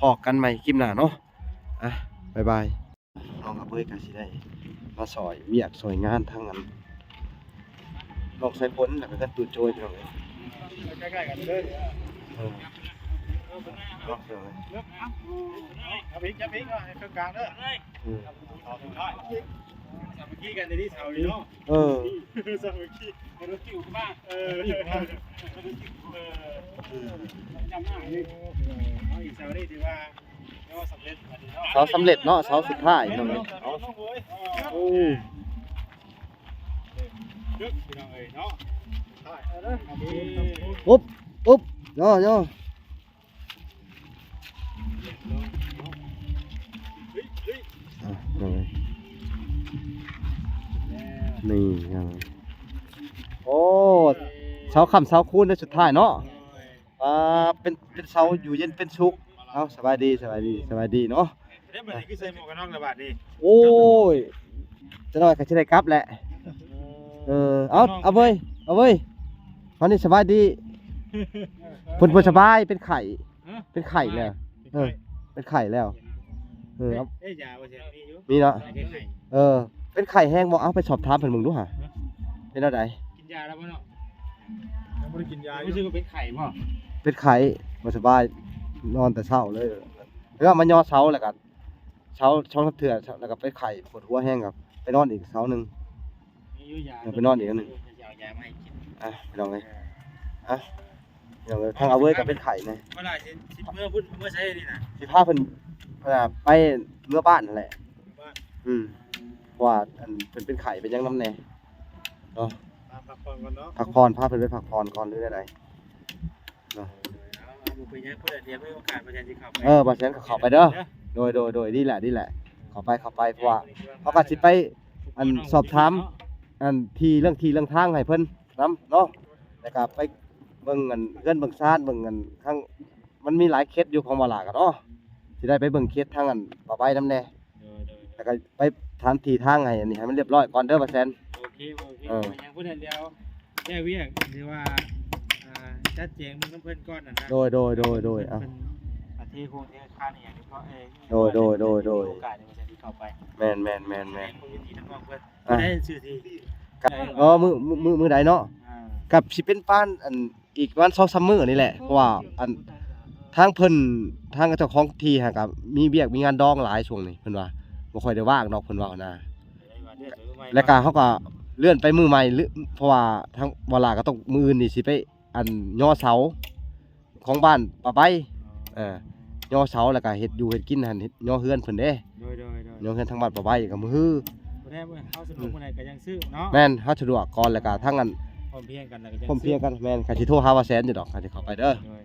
ພໍ້ກັນໃໝ່ຄລິບໜ້າເນາະ. ອ່ະ ບາຍບາຍ. ນ້ອງອາເບີຍກໍຊິໄດ້ມາຊ່ອຍວຽກຊ່ອຍງານທາງອັນ ນ້ອງສາຍຝົນ ແລ້ວກໍກັບຕູ້ໂຈ້ຍ ພີ່ນ້ອງເອີຍ. ໃກ້ໆກັນເດີ. ເອີ ເນາະ ເອີ ຈັບອີກ ຈັບອີກ ເອົາໃຫ້ເຄິ່ງກາງເດີ. ເອີ ສາມັກຄີກັນໃນທີ່ເສົານີ້ເນາະ. ເອີ ສາມັກຄີ ເອີ ເອີ ຈຳໜ້ານີ້ ເອົາອີກເສົານີ້ຖືວ່າ ເສາສຳເລັດເນາະ ເສົາສຸດທ້າຍເນາະ. ໂອ້ ປຸບ ປຸບ ຍໍ ຍໍ ອ່ະ ນີ້ ໂອ້ ເສົາຄ້ຳເສົາຄູນໃນສຸດທ້າຍເນາະ. ອ່າ ເປັນ ເປັນເສົາຢູ່ເຢັນເປັນສຸກ. ເອົາ ສະບາຍດີ ສະບາຍດີ ສະບາຍດີເນາະ. ເດ້ ບັດນີ້ຄືໃສ່ໝວກກັນນັອກລະບາດນີ້. ໂອ້ຍ ຈັກໜ້ອຍກໍຊິໄດ້ກັບແຫຼະ. ເອີ ເອົາ ເອົາເວີຍ ເອົາເວີຍ ວັນນີ້ສະບາຍດີ. ເພິ່ນບໍ່ສະບາຍ ເປັນໄຂ້. ຮະ? ເປັນໄຂ້ແລ້ວ. ເປັນໄຂ້ ເອີ ເປັນໄຂ້ແລ້ວ. ເອີ ເອີ ເອົາ ເອີ ຢາວ່າຊິມີຢູ່ ມີເນາະ. ເອີ ເປັນໄຂ້ແຮງບໍ່? ເອົາ ໄປສອບຖາມເພິ່ນເບິ່ງດູຫາ. ຮະ? ເປັນແນວໃດ? ກິນຢາແລ້ວບໍ່ເນາະ? ຍັງບໍ່ໄດ້ກິນຢາຢູ່. ຮູ້ສຶກວ່າເປັນໄຂ້ບໍ່? ເປັນໄຂ້ ບໍ່ສະບາຍ ນອນແຕ່ເຊົ້າເລີຍ. ແລ້ວມາຍໍເສົາ ແລ້ວກໍເສົາສອງສາມເທື່ອ ແລ້ວກໍເປັນໄຂ້ ປວດຫົວແຮງ ກໍໄປນອນອີກເສົາໜຶ່ງ. ມີຢູ່ຢາ ເອີ ໄປນອນອີກອັນໜຶ່ງ. ເອົາຢາມາໃຫ້ກິນ. ອ່ະ ພີ່ນ້ອງເອີຍ ອ່ະ ພີ່ນ້ອງເອີຍ ທາງອາເວີຍກໍເປັນໄຂ້ນະ. ບໍ່ໄດ້ ຊິ ຊິເມືອພຸ້ນ ເມືອໃສນີ້ນະ? ຊິພາເພິ່ນ ອ່າ ໄປເມືອບ້ານຫັ້ນແຫຼະ. ເມືອບ້ານ. ອືມ ເພາະວ່າ ອັນ ເພິ່ນເປັນໄຂ້ເປັນຫຍັງນຳແດ່ເນາະ. ພັກຜ່ອນກ່ອນເນາະ. ພັກຜ່ອນ ພາເພິ່ນໄປພັກຜ່ອນກ່ອນ ຫຼືແນວໃດເນາະ. ເອີ ເອົາ ບໍ່ເປັນຫຍັງ ເພື່ອດຽວມີໂອກາດ ບໍ່ແຊນຊິເຂົ້າໄປ. ເອີ ບໍ່ແຊນກໍເຂົ້າໄປເດີ. ໂດຍ ໂດຍ ໂດຍ ດີແຫຼະ ດີແຫຼະ ເຂົ້າໄປ ເຂົ້າໄປ ເພາະວ່າເຮົາກໍຊິໄປ ອັນ ສອບຖາມ ອັນ ທີ່ ເລື່ອງທີ່ເລື່ອງທາງໃຫ້ເພິ່ນນຳເນາະ. ແລ້ວກໍໄປເບິ່ງ ອັນ ເຮືອນເບິ່ງຊານ ເບິ່ງ ອັນ ທາງ ມັນມີຫຼາຍເຂດຢູ່ຂອງບ່າວຫຼ້າກໍເນາະ. ຊິໄດ້ໄປເບິ່ງເຂດທາງ ອັນ ບ່າວໃບນຳແດ່. ໂດຍ ໂດຍ ໂດຍ ແລ້ວກໍໄປຖາມທີ່ທາງໃຫ້ ອັນນີ້ ໃຫ້ມັນຮຽບຮ້ອຍກ່ອນເດີ ບ່າວແຊນ. ໂອເຄ ໂອເຄ ເອີ ບໍ່ເປັນຫຍັງ ເພິ່ນແລ້ວ ແກ້ວຽກ ຫຼືວ່າ ອ່າ ຈັດແຈງເບິ່ງນຳເພິ່ນກ່ອນນັ້ນນະ. ໂດຍ ໂດຍ ໂດຍ ໂດຍ ເອີ ເພິ່ນ ອ່າ ເທໂຄງເທຄານອີ່ຫຍັງຮຽບຮ້ອຍ. ໂດຍ ໂດຍ ໂດຍ ໂດຍ ໂອກາດນີ້ມັນຈະໄດ້ເຂົ້າໄປ. ແມ່ນໆໆໆ ຄວາມຍິນດີນຳນ້ອງເພິ່ນ. ອ່ະ ໄດ້ຊື່ທີ່ ກໍ ເອີ ມື້ ມື້ ມື້ໃດເນາະ? ອ່າ ກໍຊິເປັນປານ ອັນ ອີກປະມານສອງສາມມື້ນີ້ແຫຼະ ເພາະວ່າ ອັນ ທາງເພິ່ນ ທາງເຈົ້າຂອງທີ່ຫັ້ນກໍມີວຽກມີງານດອງຫຼາຍຊ່ວງນີ້ ເພິ່ນວ່າບໍ່ຄ່ອຍໄດ້ວ່າງດອກ ເພິ່ນເວົ້ານະ. ແລ້ວກໍເຮົາກໍເລື່ອນໄປມື້ໃໝ່ ຫຼື ເພາະວ່າທາງບ່າວຫຼ້າກໍຕ້ອງ ມື້ອື່ນນີ້ຊິໄປ ອັນ ຍໍເສົາຂອງບ້ານປາໃບ. ເອີ ຍໍເສົາ ແລ້ວກໍເຮັດຢູ່ເຮັດກິນຫັ້ນ ເຮັດຍໍເຮືອນເພິ່ນເດ້. ໂດຍ ໂດຍ ໂດຍ ຍໍເຮືອນທາງບ້ານປາໃບກໍມື້ຮື ແຕ່ວ່າເຮົາສະດວກມື້ໃດກໍຍັງຊື້ເນາະ. ແມ່ນ ເຮົາສະດວກກ່ອນ ແລ້ວກໍທາງ ອັນ ພ້ອມພຽງກັນ ແລ້ວກໍຍັງຊື້ ພ້ອມພຽງກັນ. ແມ່ນ ກໍຊິໂທຫາບ່າວແຊນຢູ່ດອກ ກໍຊິເຂົ້າໄປເດີ. ໂດຍ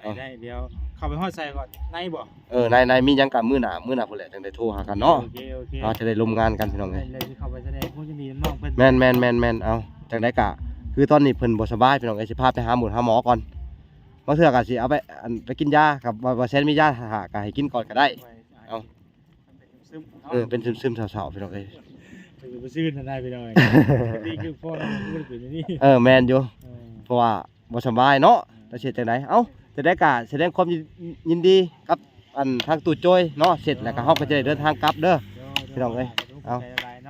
ໄດ້ ໄດ້ ດຽວເຂົ້າໄປຮອດໃສກ່ອນ ໃນບໍ່? ເອີ ໃນ ໃນ ມີຫຍັງກໍມື້ໜ້າ ມື້ໜ້າພຸ້ນແຫຼະ ຈັ່ງໄດ້ໂທຫາກັນເນາະ. ໂອເຄ ໂອເຄ ເຮົາຈະໄດ້ລົມງານກັນ ພີ່ນ້ອງເອີຍ. ແມ່ນ ດຽວຊິເຂົ້າໄປສະແດງຄວາມຍິນດີນຳນ້ອງເພິ່ນ. ແມ່ນໆໆໆ ເອົາ ຈັ່ງໃດກໍຄືຕອນນີ້ເພິ່ນບໍ່ສະບາຍ ພີ່ນ້ອງເອີຍ ຊິພາໄປຫາໝໍ ຫາໝໍກ່ອນ. ບາງເທື່ອກໍຊິເອົາໄປ ອັນ ໄປກິນຢາ ກໍ ວ່າ ວ່າແຊນມີຢາຫາ ກໍໃຫ້ກິນກ່ອນກໍໄດ້. ເອົາ ເອີ ເປັນຊຶມໆເສົ້າໆ ພີ່ນ້ອງເອີຍ. ເປັນຊຶມໆນະ ພີ່ນ້ອງເອີຍ. ນີ້ຄືພໍ່ເຮົາບໍ່ໄດ້ເປັນແບບນີ້. ເອີ ແມ່ນຢູ່. ເອີ ເພາະວ່າບໍ່ສະບາຍເນາະ. ເອີ ແລ້ວຊິເຮັດຈັ່ງໃດ? ເອົ້າ ຈັ່ງໃດກໍສະແດງຄວາມຍິນ ຍິນດີກັບ ອັນ ທາງຕູ້ໂຈ້ຍເນາະ. ເສັດແລ້ວກໍເຮົາກໍຈະໄດ້ເດີນທາງກັບເດີ ພີ່ນ້ອງເອີຍ. ເອົາ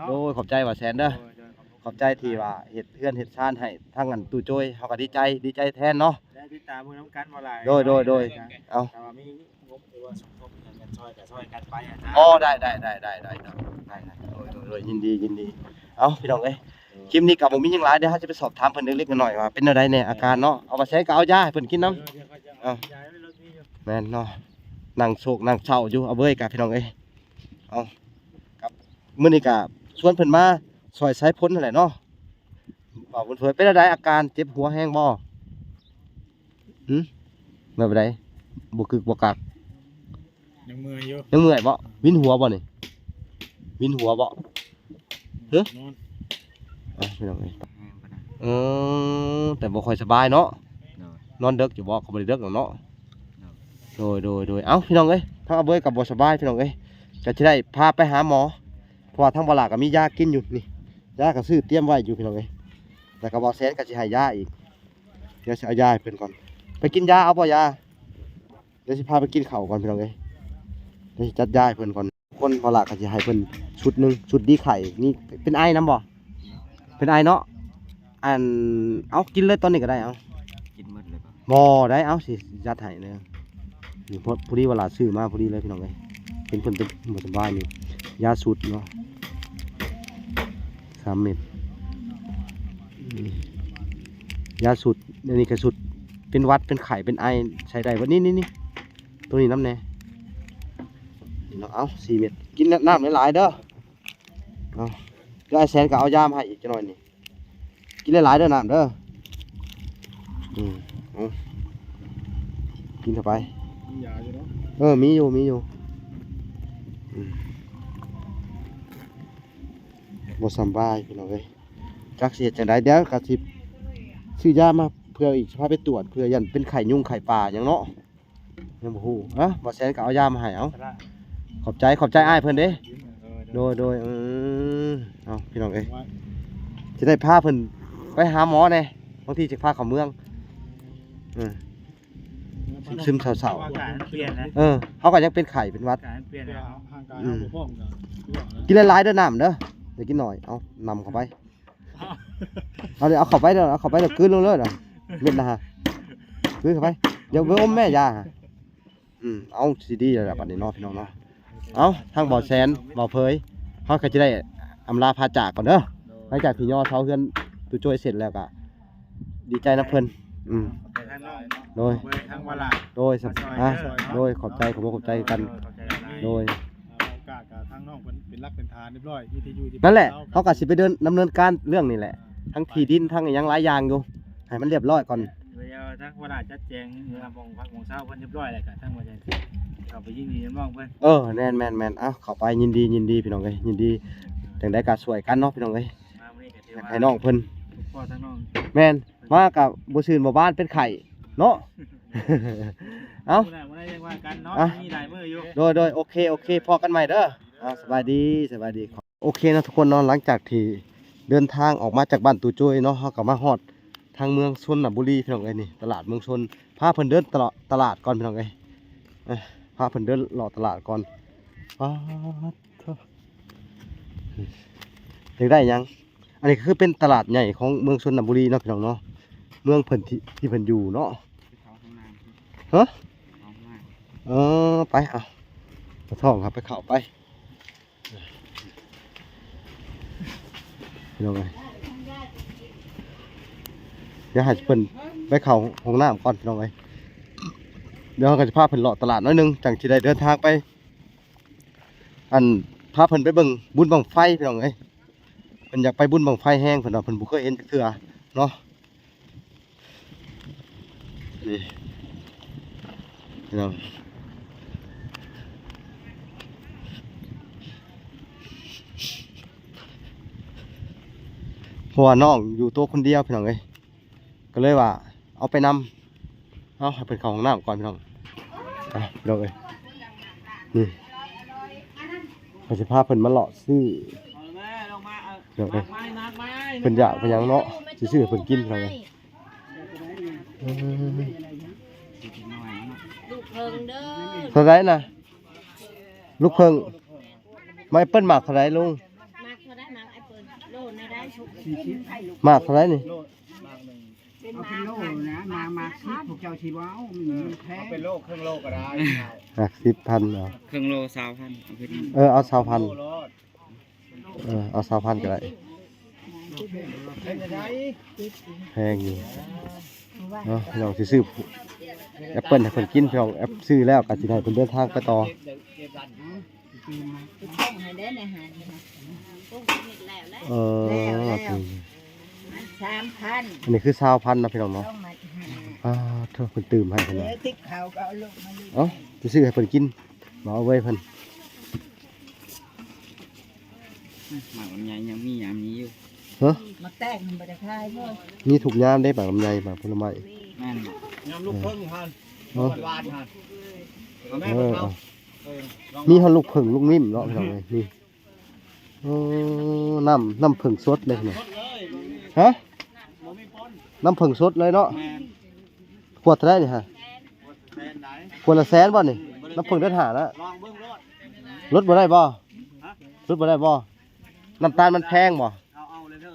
ໂດຍ ຂອບໃຈບ່າວແຊນເດີ. ໂດຍ ໂດຍ ຂອບໃຈທີ່ວ່າເຮັດເຮືອນເຮັດຊານໃຫ້ທາງ ອັນ ຕູ້ໂຈ້ຍ ເຮົາກໍດີໃຈ ດີໃຈແທນເນາະ. ແລະ ຕິດຕາມເບິ່ງນຳກັນວ່າຫຼາຍ. ໂດຍ ໂດຍ ໂດຍ ເນາະ. ເອົາ ຖ້າວ່າມີງົບ ຫຼືວ່າສົມທົບອີ່ຫຍັງກັນ ຊ່ອຍກໍຊ່ອຍກັນໄປນະ. ອໍ ໄດ້ ໄດ້ ໂດຍ ໂດຍ ໂດຍ ຍິນດີ ຍິນດີ. ເອົ້າ ພີ່ນ້ອງເອີຍ ຄລິບນີ້ກໍບໍ່ມີຫຍັງຫຼາຍເດ້ ເຮົາຈະໄປສອບຖາມເພິ່ນເລັກໆນ້ອຍໆວ່າເປັນແນວໃດແດ່ອາການເນາະ. ເອົາ ບ່າວແຊນກໍເອົາຢາໃຫ້ເພິ່ນກິນນຳ. ເອີ ຢາໃນລົດມີຢູ່. ແມ່ນເນາະ ນັ່ງໂສກນັ່ງເສົ້າຢູ່ ອາເວີຍ ກັບ ພີ່ນ້ອງເອີຍ. ເອົາ ກັບ ມື້ນີ້ກໍຊວນເພິ່ນມາຊ່ອຍສາຍຝົນຫັ້ນແຫຼະເນາະ. ບ່າວບຸນເຜີຍ ເປັນຈັ່ງໃດ ອາການເຈັບຫົວແຮງບໍ່? ຫຶ ແບບໃດ? ບໍ່ກຶກບໍ່ກັກ? ຍັງເມື່ອຍຢູ່. ຍັງເມື່ອຍບໍ່? ວິນຫົວບໍ່ນີ້? ວິນຫົວບໍ່? ຫຶ ນອນ ເອີ ພີ່ນ້ອງເອີຍ ເອີ ແຕ່ບໍ່ຄ່ອຍສະບາຍເນາະ. ໂດຍ ນອນເດິກຢູ່ບໍ່? ກໍບໍ່ໄດ້ເດິກດອກເນາະ. ໂດຍ ໂດຍ ໂດຍ ໂດຍ. ເອົ້າ ພີ່ນ້ອງເອີຍ ທາງອາເບີຍກໍບໍ່ສະບາຍ ພີ່ນ້ອງເອີຍ ກໍຊິໄດ້ພາໄປຫາໝໍ ເພາະວ່າທາງບ່າວຫຼ້າກໍມີຢາກິນຢູ່ນີ້ ຢາກໍຊື້ຕຽມໄວ້ຢູ່ ພີ່ນ້ອງເອີຍ. ແລ້ວກໍບ່າວແສນກໍຊິໃຫ້ຢາອີກ ດຽວຊິເອົາຢາໃຫ້ເພິ່ນກ່ອນ. ໄປກິນຢາເອົາບໍ່ຢາ? ດຽວຊິພາໄປກິນເຂົ້າກ່ອນ ພີ່ນ້ອງເອີຍ. ດຽວຊິຈັດຢາໃຫ້ເພິ່ນກ່ອນ. ຄົນບໍ່ລະກໍຊິໃຫ້ເພິ່ນຊຸດໜຶ່ງ ຊຸດດີໄຂ່ນີ້. ເປັນໄອນຳບໍ່? ເປັນໄອເນາະ. ອັນ ເອົາ ກິນເລີຍຕອນນີ້ກໍໄດ້. ເອົາ ກິນໝົດເລີຍບໍ່? ບໍ່ໄດ້. ເອົາ ຊິຈັດໃຫ້ເດີ. ນີ້ພໍ ພໍດີວ່າຫຼານຊື້ມາພໍດີເລີຍ ພີ່ນ້ອງເອີຍ. ເຫັນເພິ່ນເປັນ ບໍ່ສະບາຍນີ້ ຢາຊຸດເນາະ ສາມເມັດ. ນີ້ ຢາຊຸດ ອັນນີ້ກໍຊຸດເປັນຫວັດ ເປັນໄຂ້ ເປັນໄອ ໃຊ້ໄດ້ເບິດ. ນີ້ ນີ້ ນີ້ ໂຕນີ້ນຳແດ່. ນີ້ເນາະ ເອົາ ສີ່ເມັດ. ກິນນ້ຳຫຼາຍໆເດີ. ເອົາ ດຽວອ້າຍແສນກໍເອົາຢາມາໃຫ້ອີກຈັກໜ່ອຍນີ້. ກິນຫຼາຍໆເດີນ້ຳເດີ. ອືມ ເອົາ ກິນເຂົ້າໄປ. ມີຢາຢູ່ເນາະ? ເອີ ມີຢູ່ ມີຢູ່. ອືມ ບໍ່ສະບາຍ ພີ່ນ້ອງເອີຍ. ຈັກຊິເຮັດຈັ່ງໃດ. ດຽວກໍຊິຊື້ຢາມາເພື່ອອີກ ຊິພາໄປກວດ ເພື່ອຢ້ານເປັນໄຂ້ຍຸງໄຂ້ປ່າຫຍັງເນາະ. ຍັງບໍ່ຮູ້. ຮະ ບໍ່ແສນກໍເອົາຢາມາໃຫ້. ເອົາ ຂອບໃຈ ຂອບໃຈອ້າຍເພິ່ນເດ້. ໂດຍ ໂດຍ. ອືມ ເອົາ ພີ່ນ້ອງເອີຍ ຊິໄດ້ພາເພິ່ນໄປຫາໝໍແດ່. ບາງທີຊິພາເຂົ້າເມືອງ. ເອີ ຊຶມໆເສົ້າໆ. ອາກາດມັນປ່ຽນນະ. ເອີ ເຮົາກໍຍັງເປັນໄຂ້ເປັນຫວັດ. ອາກາດມັນປ່ຽນນະ. ອືມ ກິນຫຼາຍໆເດີນ້ຳເດີ. ຢ່າກິນໜ້ອຍ. ເອົາ ນຳເຂົ້າໄປ. ເອົາເດີ ເອົາເຂົ້າໄປເດີ ເອົາເຂົ້າໄປເດີ ກືນລົງເລີຍນະ ເມັດນະ ກືນເຂົ້າໄປ. ຢ່າໄປອົມແມ່ຢາ. ອືມ ເອົາ ຊິດີແລ້ວລະບັດນີ້ເນາະ ພີ່ນ້ອງເນາະ. ເອົາ ທາງບໍ່ແສນ ບໍ່ເຜີຍ ເຮົາກໍຈະໄດ້ອຳລາພາຈາກກ່ອນເດີ. ໂດຍ ຫຼັງຈາກທີ່ຍໍເສົາເຮືອນຕູ້ໂຈ້ຍເສັດແລ້ວກໍ ດີໃຈນຳເພິ່ນ. ອືມ ຂອບໃຈທາງນ້ອງ ໂດຍ ເບີທາງວາລາ ໂດຍ ສະ ມາຊ່ອຍ ອ່າ ເດີເນາະ ໂດຍ ຂອບໃຈ ຂອບອົກຂອບໃຈຄືກັນ ໂດຍ ໂດຍ ອ່າ ໂອກາດກໍທາງນ້ອງເພິ່ນເປັນຫຼັກເປັນຖານຮຽບຮ້ອຍ ມີທີ່ຢູ່ທີ່ ນັ້ນແຫຼະ ເຮົາກໍຊິໄປເດີນ ດຳເນີນການເລື່ອງນີ້ແຫຼະ ທັງທີ່ດິນ ທັງອີ່ຫຍັງຫຼາຍຢ່າງຢູ່ ໃຫ້ມັນຮຽບຮ້ອຍກ່ອນ ດຽວທາງຫົວໜ້າຈັດແຈງເລື່ອງໝ່ອງພັກໝ່ອງເຊົາເພິ່ນຮຽບຮ້ອຍແລ້ວກໍ ທາງວ່າຈັ່ງຊີ້ ເຂົ້າໄປຍິນດີນຳນ້ອງເພິ່ນ ເອີ ແມ່ນໆໆ ເອົາ ເຂົ້າໄປ ຍິນດີ ຍິນດີ ພີ່ນ້ອງເອີຍ ຍິນດີ ຈັ່ງໃດກໍຊ່ວຍກັນເນາະ ພີ່ນ້ອງເອີຍ ມາມື້ນີ້ກໍຖືວ່າ ຢາກໃຫ້ນ້ອງເພິ່ນ ທຸກພໍ່ທັງນ້ອງ ແມ່ນ ມາກໍບໍ່ຊື່ນບໍ່ບານ ເປັນໄຂ້ເນາະ ເອົ້າ ມື້ໜ້າມື້ໃດຈັ່ງວ່າກັນເນາະ ອ່ະ ມີຫຼາຍມື້ຢູ່ ໂດຍ ໂດຍ ໂອເຄ ໂອເຄ ພໍ້ກັນໃໝ່ເດີ ອ່າ ສະບາຍດີ ສະບາຍດີ ໂອເຄເນາະທຸກຄົນເນາະ ຫຼັງຈາກທີ່ເດີນທາງອອກມາຈາກບ້ານຕູໂຈຍເນາະ ເຮົາກໍມາຮອດທາງເມືອງຊົນນະບູລີ ພີ່ນ້ອງເອີຍ ນີ້ຕະຫຼາດເມືອງຊົນ ພາເພິ່ນເດີນຕະຫຼາດ ຕະຫຼາດກ່ອນ ພີ່ນ້ອງເອີຍ ເອີ ພາເພິ່ນເດີນເລາະຕະຫຼາດກ່ອນ ປາດໂທ້ ຢາກໄດ້ຫຍັງ? ອັນນີ້ຄືເປັນຕະຫຼາດໃຫຍ່ຂອງເມືອງຊົນນະບູລີເນາະ ພີ່ນ້ອງເນາະ ເມືອງເພິ່ນທີ່ ທີ່ເພິ່ນຢູ່ເນາະ ຮະ ເອີ ໄປ ເອົາ ປະທ້ອງ ເຮົາໄປເຂົ້າໄປ ພີ່ນ້ອງເອີຍ ດຽວໃຫ້ເພິ່ນໄປເຂົ້າຫ້ອງນ້ຳກ່ອນ ພີ່ນ້ອງເອີຍ ດຽວເຮົາກໍຈະພາເພິ່ນເລາະຕະຫຼາດໜ້ອຍໜຶ່ງ ຈັ່ງຊິໄດ້ເດີນທາງໄປ ອັນ ພາເພິ່ນໄປເບິ່ງບຸນບັ້ງໄຟ ພີ່ນ້ອງເອີຍ ເພິ່ນຢາກໄປບຸນບັ້ງໄຟແຮງ ເພິ່ນວ່າເພິ່ນບໍ່ເຄີຍເຫັນຈັກເທື່ອເນາະ ນີ້ ພີ່ນ້ອງ ເພາະວ່ານ້ອງຢູ່ໂຕຄົນດຽວ ພີ່ນ້ອງເອີຍ ກໍເລີຍວ່າເອົາໄປນຳ ເອົາໃຫ້ເພິ່ນເຂົ້າຫ້ອງນ້ຳກ່ອນ ພີ່ນ້ອງ ອ່ະ ພີ່ນ້ອງເອີຍ ນີ້ ຂ້ອຍຊິພາເພິ່ນມາເລາະຊື້ ພີ່ນ້ອງເອີຍ ເພິ່ນຢາກເພິ່ນຫຍັງເນາະ ຊິຊື້ໃຫ້ເພິ່ນກິນ ພີ່ນ້ອງເອີຍ ເອີ ລູກເຜິ້ງເດີ ເທົ່າໃດນະ? ລູກເຜິ້ງ ໝາກແອບເປິ້ນໝາກເທົ່າໃດລຸງ? ໝາກເທົ່າໃດ? ໝາກແອບເປິ້ນໂລນະໄດ໋? ໝາກເທົ່າໃດນີ້? ເປັນ ເອົາເປັນໂລນະ ໝາກ ໝາກສິບ ພວກເຈົ້າຊິບໍ່ເອົາ ມັນແພງ ເອົາເປັນໂລ ເຄິ່ງໂລກໍໄດ້ ໝາກສິບພັນເນາະ ເຄິ່ງໂລ ຊາວພັນ ເອົາເປັນ ເອີ ເອົາຊາວພັນ ໂລໂລດ ເອີ ເອົາຊາວພັນກໍໄດ້ ແພງຢູ່ເນາະ ພີ່ນ້ອງ ຊິຊື້ແອບເປິ້ນໃຫ້ເພິ່ນກິນ ພີ່ນ້ອງ ແອບ ຊື້ແລ້ວກໍຊິໃຫ້ເພິ່ນເດີນທາງໄປຕໍ່ ເອີ ສາມພັນ ອັນນີ້ຄືຊາວພັນເນາະ ພີ່ນ້ອງເນາະ ສອງມັດຫ້າ ອ່າ ໂທ້ ເພິ່ນຕື່ມໃຫ້ເພິ່ນ ເອີ ຕິບເຂົ້າກໍເອົາລົງມາເລີຍ ເອົ້າ ຊິຊື້ໃຫ້ເພິ່ນກິນ ມາເອົາໄວ້ເພິ່ນ ໝາກລຳໄຍຍັງມີຍາມນີ້ຢູ່ ຮະ ໝາກແຕງມັນບໍ່ໄດ້ຂາຍບໍ່ ມີທຸກຍາມເດ້ ໝາກລຳໄຍ ໝາກຜົນລະໄມ້ ແມ່ນ ຍາມລູກເຜິ້ງຫັ້ນ ເອີ ຫວານຫັ້ນ ເອີ ເອົາແມ່ ເອີ ເອົາ ເອີ ມີຮອດລູກເຜິ້ງລູກນິ້ມເນາະ ພີ່ນ້ອງເອີຍ ນີ້ ໂອ້ ນ້ຳ ນ້ຳເຜິ້ງສົດເດ້ ນ້ຳສົດເລີຍ ຮະ ບໍ່ມີ ບໍ່ມີປົນ ນ້ຳເຜິ້ງສົດເລີຍເນາະ ແມ່ນ ຂວດເທົ່າໃດນີ້ຮະ? ແສນໃດ ຂວດລະແສນບໍ່ນີ້? ບໍ່ ນ້ຳເຜິ້ງເດືອນຫ້ານະ. ລົດບໍ່ໄດ້ບໍ່? ລົດບໍ່ໄດ້ບໍ່? ນ້ຳຕານມັນແພງບໍ່? ເອົາ ເອົາເລີຍເດີ.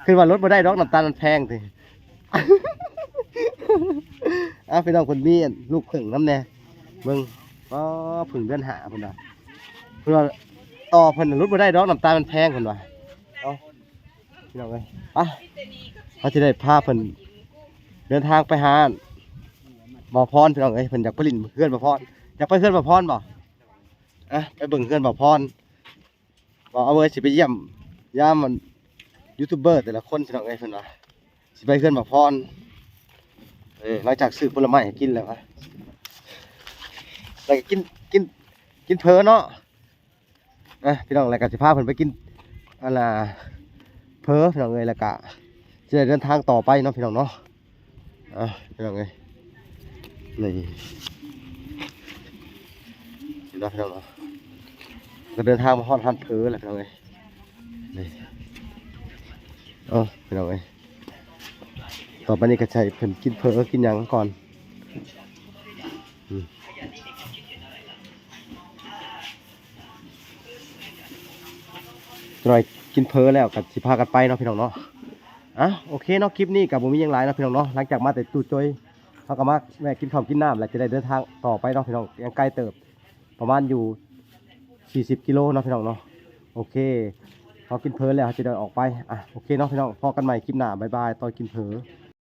ຄືວ່າລົດບໍ່ໄດ້ດອກ ນ້ຳຕານມັນແພງຕິ. ອ້າວ ພີ່ນ້ອງ ເພິ່ນມີອັນລູກເຜິ້ງນຳແດ່ ເບິ່ງ. ອໍ ເຜິ້ງເດືອນຫ້າເພິ່ນວ່າ ເພິ່ນວ່າຕໍ່ເພິ່ນລົດບໍ່ໄດ້ດອກ ນ້ຳຕານມັນແພງເພິ່ນວ່າ. ເອົ້າ ພີ່ນ້ອງເອີຍ ໄປ ເຮົາຊິໄດ້ພາເພິ່ນເດີນທາງໄປຫາໝໍພອນ ພີ່ນ້ອງເອີຍ. ເພິ່ນຢາກໄປຫຼິ້ນເຮືອນໝໍພອນ. ຢາກໄປເຮືອນໝໍພອນບໍ່? ອ່ະ ໄປເບິ່ງເຮືອນໝໍພອນ. ບໍ່ ເອົາເວີຍ ຊິໄປຢ້ຽມຢາມອັນຢູທູບເບີແຕ່ລະຄົນ ພີ່ນ້ອງເອີຍ. ເພິ່ນວ່າຊິໄປເຮືອນໝໍພອນ ເອີ ຫຼັງຈາກຊື້ຜົນລະໄມ້ໃຫ້ກິນແລ້ວ ແລ້ວກໍກິນ ກິນ ກິນເຝີເນາະ. ອ່ະ ພີ່ນ້ອງ ແລ້ວກໍຊິພາເພິ່ນໄປກິນອັນນ່າເຝີ ພີ່ນ້ອງເອີຍ. ແລ້ວກໍຊິໄດ້ເດີນທາງຕໍ່ໄປເນາະ ພີ່ນ້ອງເນາະ. ອ່ະ ພີ່ນ້ອງເອີຍ ນີ້ ເຫັນບໍ່ ພີ່ນ້ອງເນາະ? ກໍເດີນທາງມາຮອດຮ້ານເຝີແລ້ວ ພີ່ນ້ອງເອີຍ. ນີ້ ເອົາ ພີ່ນ້ອງເອີຍ ຕໍ່ໄປນີ້ກໍໃຫ້ເພິ່ນກິນເຝີກິນຫຍັງກ່ອນ. ອືມ ຈັກໜ່ອຍກິນເຝີແລ້ວກໍຊິພາກັນໄປເນາະ ພີ່ນ້ອງເນາະ. ອ່ະ ໂອເຄເນາະ ຄລິບນີ້ກໍບໍ່ມີຫຍັງຫຼາຍເນາະ ພີ່ນ້ອງເນາະ. ຫຼັງຈາກມາແຕ່ຕູ້ໂຈຍ ເຮົາກໍມາແວະກິນເຂົ້າກິນນ້ຳ ແລ້ວຈະໄດ້ເດີນທາງຕໍ່ໄປເນາະ ພີ່ນ້ອງ. ຍັງໄກເຕີບ ປະມານຢູ່ສີ່ສິບກິໂລເນາະ ພີ່ນ້ອງເນາະ. ໂອເຄ ເຮົາກິນເຝີແລ້ວ ເຮົາຈະໄດ້ອອກໄປ. ອ່ະ ໂອເຄເນາະ ພີ່ນ້ອງ ພໍ້ກັນໃໝ່ຄລິບໜ້າ. ບາຍບາຍ ຕອນກິນເຝີ.